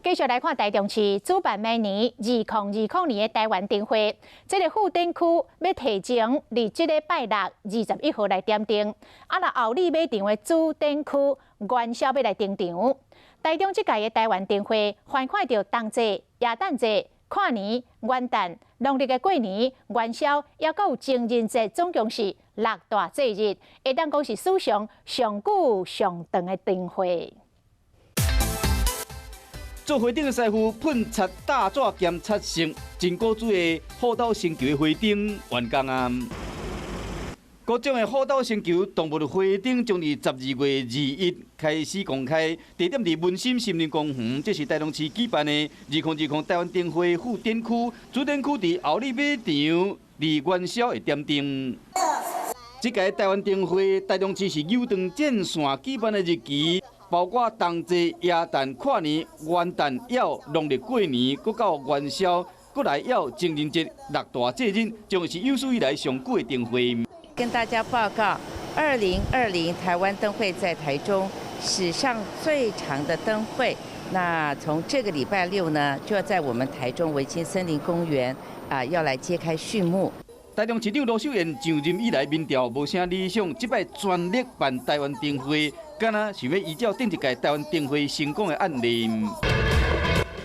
繼續來看台中市主辦明年2020年的台灣燈會，這个副展區欲提前佇這禮拜六21號來點燈，啊，若後里馬場的主展區元宵欲來登場。台中這屆的台灣燈會，翻看著冬節、耶誕節、跨年、元旦、農曆的過年、元宵，抑閣有情人節，總共是六大節日，會當講是史上上久上長的燈會。做花燈的師傅噴漆、打紙兼漆色，真古錐的戽斗星球的花燈完工啊！各種的戽斗星球動物花燈將佇12月21開始公開，地點佇文心森林公園，這是台中市舉辦的2020台灣燈會副展區，主展區佇后里馬場，佇元宵會點燈。這屆台灣燈會，台中市是扭斷戰線舉辦的日期，包括冬節、耶誕、跨年、元旦、猶農曆過年，閣到元宵，閣來猶情人節六大節日，將會是有史以來上久的燈會。跟大家報告，2020台灣燈會在台中史上最長的燈會。那從這個禮拜六呢，就要在我們台中文心森林公園啊，要來揭開序幕。台中市長盧秀燕上任以來，民調無啥理想，這擺全力辦台灣燈會，敢若想欲依照頂一屆台灣燈會成功的案例。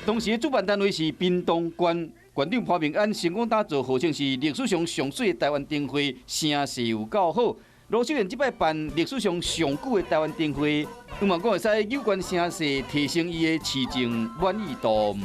當時的主辦單位是屏東縣縣長潘孟安成功打造，號稱是歷史上上媠的台灣燈會，聲勢有夠好。盧秀燕這擺辦歷史上上久的台灣燈會，希望講會使有關聲勢提升伊的市政滿意度。